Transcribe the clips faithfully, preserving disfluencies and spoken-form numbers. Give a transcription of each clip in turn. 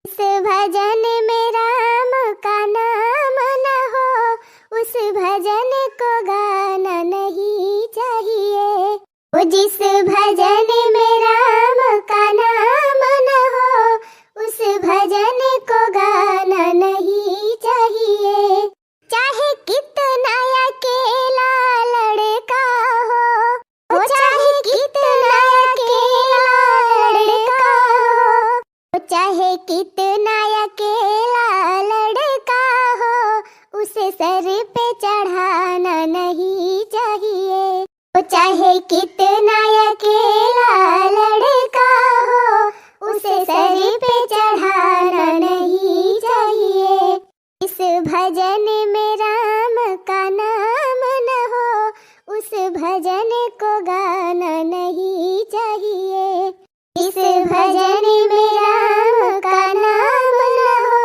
जिस भजन में राम का नाम न हो, उस भजन को गाना नहीं चाहिए। वो जिस भजन में राम का नाम न हो, उस भजन को गाना नहीं चाहिए। चाहे कितना अकेला लड़का हो, वो चाहे कितना अकेला लड़का हो, वो चाहे कितना अकेला लड़का हो, उसे सर पे चढ़ाना नहीं चाहिए। वो चाहे कितना अकेला लड़का हो, उसे सर पे चढ़ाना नहीं चाहिए। इस भजन में राम का नाम न हो, उस भजन को गाना नहीं चाहिए। इस भजन में राम का नाम न हो,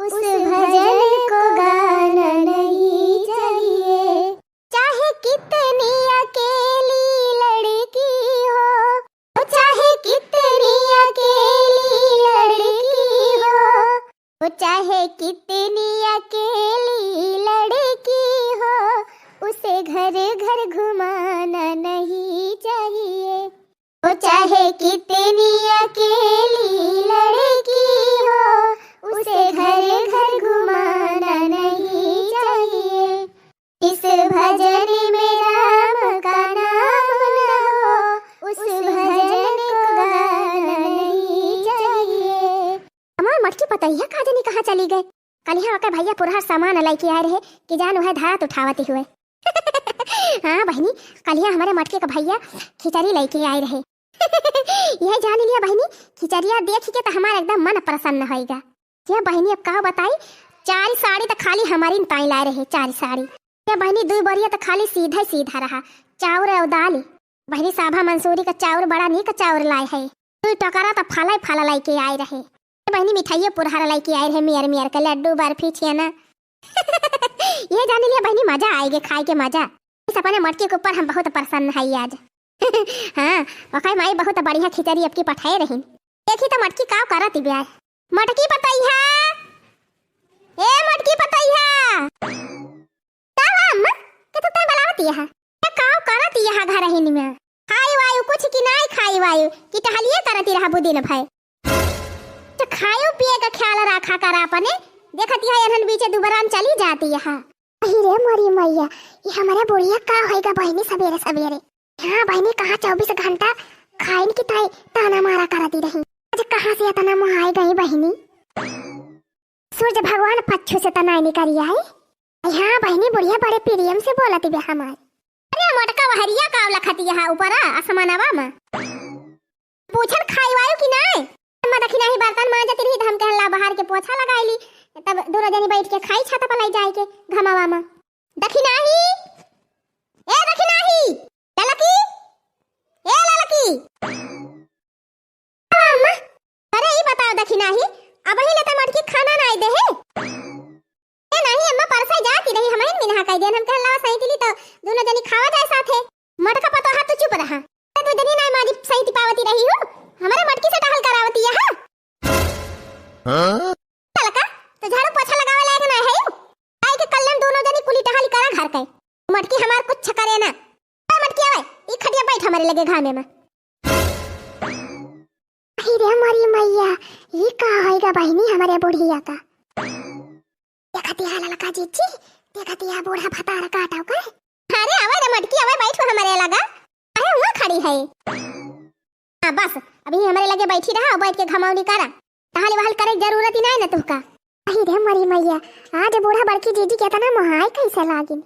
उस भजन को गाना नहीं चाहिए। चाहे कितनी अकेली लड़की हो, वो चाहे कितनी अकेली लड़की हो, वो चाहे कितनी अकेली लड़की हो, उसे घर घर घुमाना नहीं चाहिए। वो चाहे कितनी अकेली लड़की हो, उसे घर घर घुमाना नहीं चाहिए। इस भजन में राम का नाम न हो, उस भजन को गाना नहीं चाहिए। हमार मटकी पतोहिया का जानी कहाँ चली गए। कलिहा ओकर भइया पुरहर सामान लइके आए रहे कि जान वह धारत उठावती हुए। हाँ बहिनी, कलिहा हमरे मटकी का भइया खिचड़ी लइके आए रहे। यह जान लिया बहिनी, खिचड़िया देख के तो हमार एकदम मन प्रसन्न होइगा। ये बहिनी अब का बताई, चार साड़ी तो खाली हमारी ताई लाए रहे, चार साड़ी। ये बहिनी दुई बोरिया तो खाली सीधा ही सीधा रहा, चाउर और दाल। बहिनी साभा मंसूरी का चाउर बड़ा नीक चाउर लाए है, दुई टोकरा तो फला ही फला लइके आए रहे। ये बहिनी मिठाइयो पुरहर लइके आए रहे, मेर मेर के लड्डू बर्फी छेना। ये जान लिया बहिनी मजा आएगे खाए के मजा। इस अपने मटकी के ऊपर हम बहुत प्रसन्न है आज। हाँ, ओकर माई बहुत बढ़िया खिचड़ी अबकी पठाए रहीन। देखी तो मटकी काव करत बिया। मटकी पतोहिया, ए मटकी पतोहिया। का बा अम्मा? के तू तय बलावत यहा? ए काव करत यहा घर हिन में? खाई वायु कुछ कि नाई खाई वायु कि टहलिए करती रहबू दिन भर। तो खायो पिए का ख्याल रखा कर अपने। देखत यहा एनहन बीचे दुबरान चली जाती यहा। अही रे मोरी मैया, ये हमारे बुढ़िया का होएगा बहिनी सबेरे सबेरे? हाँ बहिनी, कहाँ चउबीस घंटा खाइन की ताई ताना मारा करती रही। आज कहाँ से इतना मोहाई गई बहिनी? सूरज भगवान पच्छू से तनाई निकरी आई। हाँ बहिनी, बुढ़िया बड़े प्रेम से बोलती बे हमार। अरे मोटका वहरिया का लखती यहाँ ऊपर आसमानवा में। पूछन खाई वायु कि नाय? अम्मा दखिनाही बर्तन मांजत रही, त हम कहन ला बाहर के पोछा लगाई ली, तब दोनों जनी बैठ के खाई छत पर लाई जाए के घमावा में। दखिनाही, ए दखिनाही, ललकी, ए ललकी। अम्मा, अरे ई बताओ दखिनाही, अबही ले त मटकी खाना नाय दे है। ए नाही अम्मा, परसा जाती रही, हमहिन मिनहा कह देन, हम कहन लावा सही तिली तो दोनों जनी खावा जाए साथे। मटका पतोहा तू चुप रहा। तो दू जनी नाय माजी सही तिपावती रही हो, हमारे मटकी से टहल करावती यहाँ। हाँ? ललका, तो झाड़ू पोछा लगावे लायक नाय है यू? आई के कल्लन दोनों जनी कुली टहल करा घर के। मटकी हमार कुछ करे ना। ए मटकी आवे, ई खटिया बैठ हमारे लगे घामे में। अरे रे मोरी मैया, ई का होइगा बहिनी हमारे बुढ़िया का? देखतिया ललका जीजी, देखतिया बूढ़ा भतार काटव का। अरे आवे रे मटकी, आवे बैठ हमारे लगा। अरे हुआ खड़ी है। हाँ बस, अभी हमारे लगे बैठी रहा, बैठ के घमौनी करा। टहल वहल करे जरूरत ही नाय ना तुहका। अरे रे मोरी मैया, आज बूढ़ा बड़की जीजी के इतना मोहाय कैसे लागिन?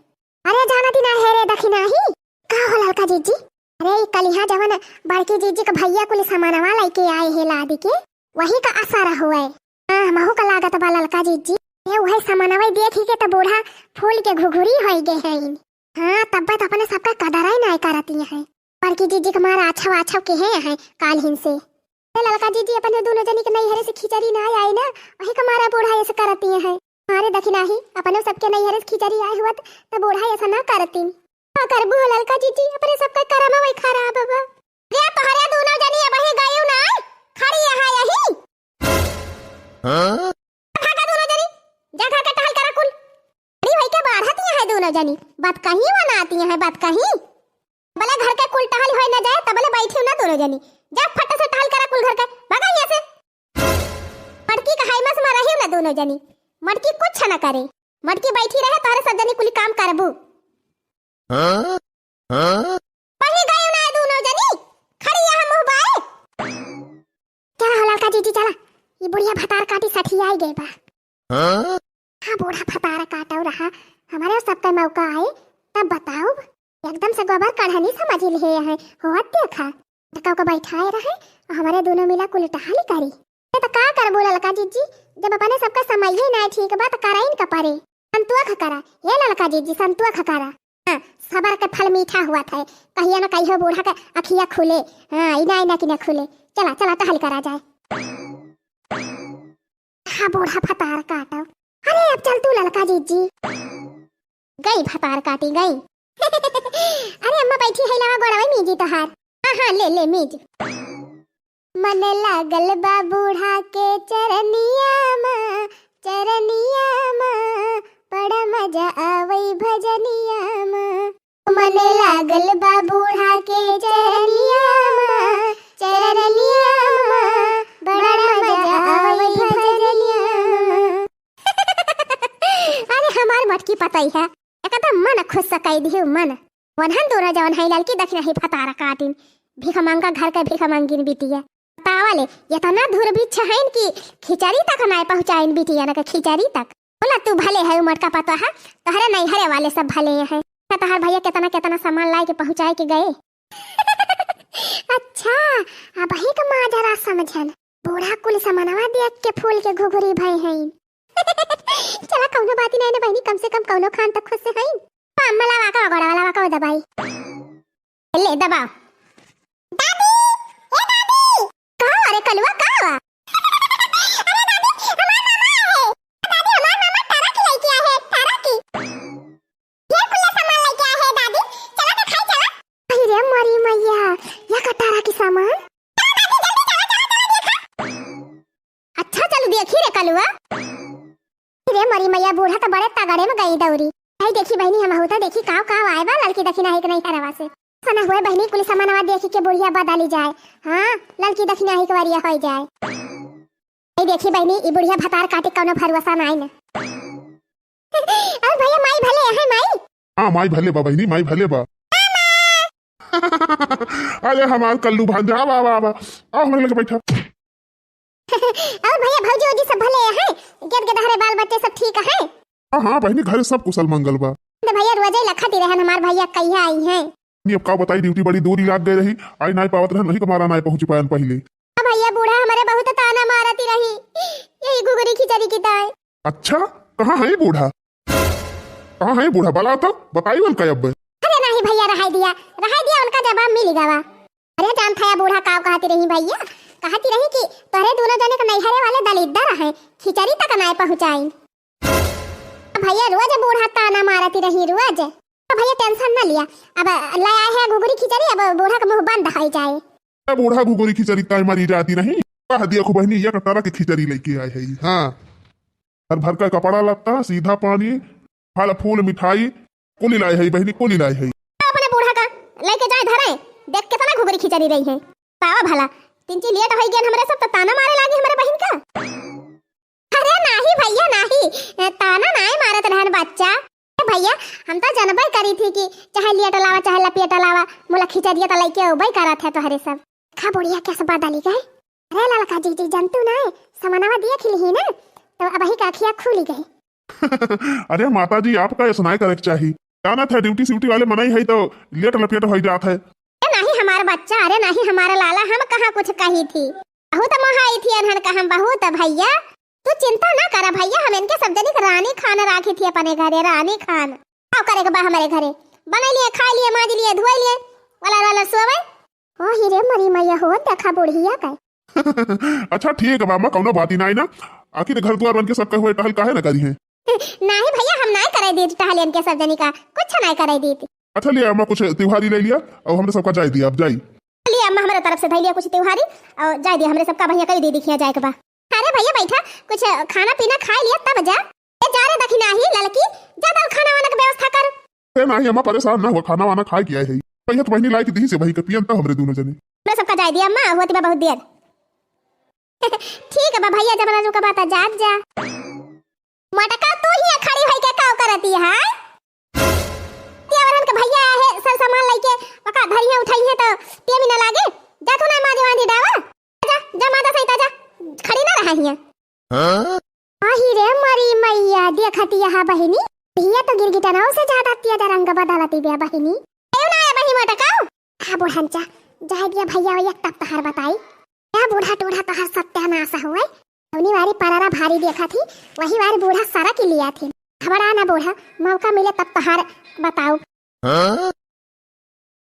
अरे जानती ना है रे दखिनाही। का हो ललका जीजी? अरे ई कलिहा जवन बड़की जीजी के भैया कुल सामानवा लेके आए हे लादी के, वही का असर हुए। हाँ, महू का लागत बा ललका जीजी। ए उहे सामानवा देखी के त बूढ़ा फूल के घुघुरी होई गए हैं। हाँ, तब्बे त अपने सबका कदर ही नाय करती हैं। बड़की जीजी के मारा अच्छा अच्छा के हैं काल हिन से। ए ललका जीजी, अपने दोनों जनी के नैहरे से खिचड़ी ना आई ना, वही का मारा बूढ़ा ऐसे करती हैं। अरे दखिनाही, अपने सबके नैहरे से खिचड़ी आए हुआ त, त बूढ़ा ऐसा ना करती। का करबू हो ललका जीजी, अपने सबका करम वही खराब बा। रे तोहरे दोनों जनी अबही गयू ना, खड़ी यहाँ यही। हाँ? भागा दोनों जनी, जा घर के टहल करा कुल। अरे भाई, के बाढ़त यहाँ है दोनों जनी, बात कहीं वो ना आती है, बात कहीं। भले घर के कुल टहल होए न जाए, तबले बैठी ना दोनों जनी। जा फट से टहल करा कुल घर के, भागा यहाँ से। मटकी का हाई मस मारा ही ना दोनों जनी। मटकी कुछ ना करे, मटकी बैठी रहे, तोहरे सब जनी कुल काम करबू। हाँ? हाँ? वहीं गए ना दोनों जनी, खड़ी यहाँ मुँह बाए। चला हो ललका जीजी, चला, ये बुढ़िया भतार काटी सठियाई गए बा। हाँ? हाँ, बूढ़ा भतार काटो रहा, हमारे सबका मौका आए, तब बताओ। एकदम से गोबर कढ़नी समझ लिए है, होत देखा। टकाऊ के बैठाए रहे, और हमारे दोनों मिला कुल टहल करी। ए, तो का करबो ललका जीजी, जब अपने सबका समये ना ठीक बा, तो कराइन का परे। संतुआ खकरा, हे ललका जीजी, संतुआ खकरा। हाँ, सबर के फल मीठा हुआ था। कहिया ना कहियो बूढ़ा के अखिया खुले। हाँ, इना इना की ना खुले। चला, चला, टहल करा जाए। हाँ, बूढ़ा भतार काटो। अरे, अब चल तू ललका जीजी। गई भतार काटी गई। अरे अम्मा, बैठी है, लावा गोड़वा मीजी तोहार। हाँ, हाँ, ले, ले, मीज। मन लागल बा बूढ़ा के चरनिया मा, चरनिया मा, बड़ा मजा आवई भजनिया मा। मन लागल बा बूढ़ा के चरनिया मा, चरनिया मा, बड़ा मजा आवई भजनिया मा। अरे हमार मटकी पतई है, एकदम मन खुश से कई दिहु मन। वनहन दोनों जवन है ललकी दखिना ही भतार काटिन, भिखमंगा घर के भिखमंगिन बिटिया। बतावा ले, इतना धुर बिच्छ हइन कि खिचड़ी तक नाय पहुँचाइन बिटिया न के खिचड़ी तक। बोला तू भले है उमर का पतोहा, तोहरे नैहरे वाले सब भले हैं। तोहर भैया कितना कितना सामान लाए के पहुँचाए के गए। अच्छा, अब ही का माजरा समझन। बूढ़ा कुल समनवा देख के फूल के घुघरी भय हइन। चला, कौनो बात ही नहीं ना बहिनी, कम से कम कौनो खान तक खुश से हइन। अम्मा लावा का गोड़ा वाला का दबाई। ले दबाओ। दादी, ए दादी। का अरे कलुआ का हुआ? अरे दादी, हमार मामा है। दादी, हमार मामा टरक लेके आए हैं, टरक। ढेर कुल्ला सामान लेके आए हैं दादी, चला देखाई चला। अरे रे मोरी मैया, या कटारा की सामान। चला दादी, जल्दी चला, चला, चला देखा। अच्छा चल देखी रे कलुआ। अरे मोरी मैया, बूढ़ा तो बड़े तगड़े में गई दौरी। भाई देखी बहिनी, हम होता देखी काव काव आए बा ललकी दखिना ही के नहीं हरवा से। सना हुए बहिनी, कुल सामानवा देखी के बुढ़िया बदली जाए। हाँ, ललकी दखिना ही के वरिया हो जाए। ए देखी बहिनी, ई बुढ़िया भतार काटे कौनो भरोसा नाई न। अरे भैया, माई भले है, माई। हाँ, माई भले बा बहिनी, माई भले बा। अरे हमार कल्लू भांजा, आवा, आवा, आवा। आओ हमरे लगे बैठा। और भैया, भौजी, वौजी सब भले हैं? गेद गेदहरे बाल बच्चे सब ठीक हैं? हाँ, हाँ बहिनी, घरे सब कुशल मंगल बा। तो भैया, रोजे लखत ही रहन हमार भैया कहिया आई हैं। नहीं, अब का बताई, ड्यूटी बड़ी दूरी लाग गए रही, आई नाई पावत रहन, वही के मारा नाई पहुँच पायन पहिले। अब भैया, बूढ़ा हमारे बहुत ताना मारती रही, यही घुघरी खिचड़ी की ताई। अच्छा, कहाँ है बूढ़ा? कहाँ है बूढ़ा? बला तो बताई उनका अब। अरे नहीं भैया, रहाई दिया, रहाई दिया, उनका जवाब मिल गवा। अरे जान था या बूढ़ा काव कहती रही भैया, कहती रही कि तोहरे दोनों जने के नैहरे वाले दलिद्दर हैं, खिचड़ी तक नाय पहुँचाई। भैया रोज बूढ़ा ताना मारती रही रोज। तो भैया टेंशन न लिया, अब ले आए हैं घुघरी खिचड़ी, अब बूढ़ा का मुँह बंद हो जाए। ए बूढ़ा घुघरी खिचड़ी ताई मारी जाती रही, कह दिया खूब बहिनी, एक तरह की खिचड़ी लेके आए है। हाँ, घर भर का कपड़ा लत्ता, सीधा पानी, फल फूल मिठाई, कुल लाए है बहिनी, कुल लाए है। अपने बूढ़ा का लेके जाए धरे, देख कितना घुघरी खिचड़ी रही है। पावा भला, तिनची लेट होई गया हमरे सब तो ताना मारे लागी हमरे बहिन का। अरे नाही भैया नाही, ताना नाही मारत रहन बच्चा। ए भैया, हम तो जनबे करी थी कि चाहे लेट लावा चाहे लपेट लावा, मुला खिचड़िया तो लेके अउबे करत है तोहरे सब। खा बुढ़िया कैसे बदली गए। अरे ललका जीजी, जनतू ना, समनवा देख लिही ना, तो अबही का अखिया खुली गई। अरे माता जी, आपका ऐसा नाय करे के चाही। जानत है ड्यूटी स्यूटी वाले मनई है तो लेट लपेट हो जात है। ए, नहीं हमार बच्चा, अरे नहीं हमार लाला, हम कहाँ कुछ कही थी। बहुत मोहाई थी अनहन का हम बहुत भैया। तू चिंता ना करा भैया, हम इनके सब जनी के रानी खान राखी थी अपने घरे, रानी खान। का करे के बा हमारे घरे, बनाई लिए, खाई लिए, माज लिए, धोई लिए, वाला वाला सोवे। ओ ही रे मरी मैया हो, देखा बुढ़िया का। अच्छा ठीक बा अम्मा, कौनो बात ही नाई ना। आखिर घर दुआर बन के सबका हुए टहल काहे ना करी है? नाही भैया, हम नाही करे दी टहल इनके सब जनी का, कुछ नाही करे दी। अच्छा लिया अम्मा, कुछ त्योहारी ले लिया और हमरे सबका जाए दिया, अब जाई। लिया अम्मा, हमरे तरफ से धई लिया कुछ त्योहारी और जाए दिया, हमरे सबका भैया कई दे दिखिया जाए के बा। अरे भैया बैठा, कुछ खाना पीना खाइ लिया तब जा। ए जा रे दखिनाही ललकी, जा तउ खाना वाना के व्यवस्था कर। ए नाही अम्मा, परेशान ना हुआ, खाना वाना खाइ के आए है। भैया तो बहिनी लाइ के दी से वही के पियन तो हमरे दुनो जने। मैं सबका जाइ दिया अम्मा, होती बा बहुत देर। ठीक है बा भैया, जब राजू का बात आ, जात जा। मटका तू ही खड़ी होई के काव करती है? देवरन के भैया आए हैं, सर सामान लेके, ओका धरिया उठाई है तो टेम ही ना लागे। जा तू ना माजी वांजी डावा। जा, जा माता सहिता जा, खड़ी ना रहा हिया। हाँ? आही रे मरी मैया, देखती यहाँ बहिनी, भैया तो गिरगिटनाओ से ज्यादा तेज रंग बदलती बे बहिनी। एउ ना आया बहिनी मटकाओ। हाँ बुढ़नचा, जाए दिया भैया, एक तब तहार बताई। क्या बूढ़ा टूढ़ा तहार सत्यानाश हुए। जौनी वारी पररा भारी देखा थी, वही वारी बूढ़ा सारा की लिया थी। घबरा ना बूढ़ा, मौका मिले तब तहार बताओ। हाँ?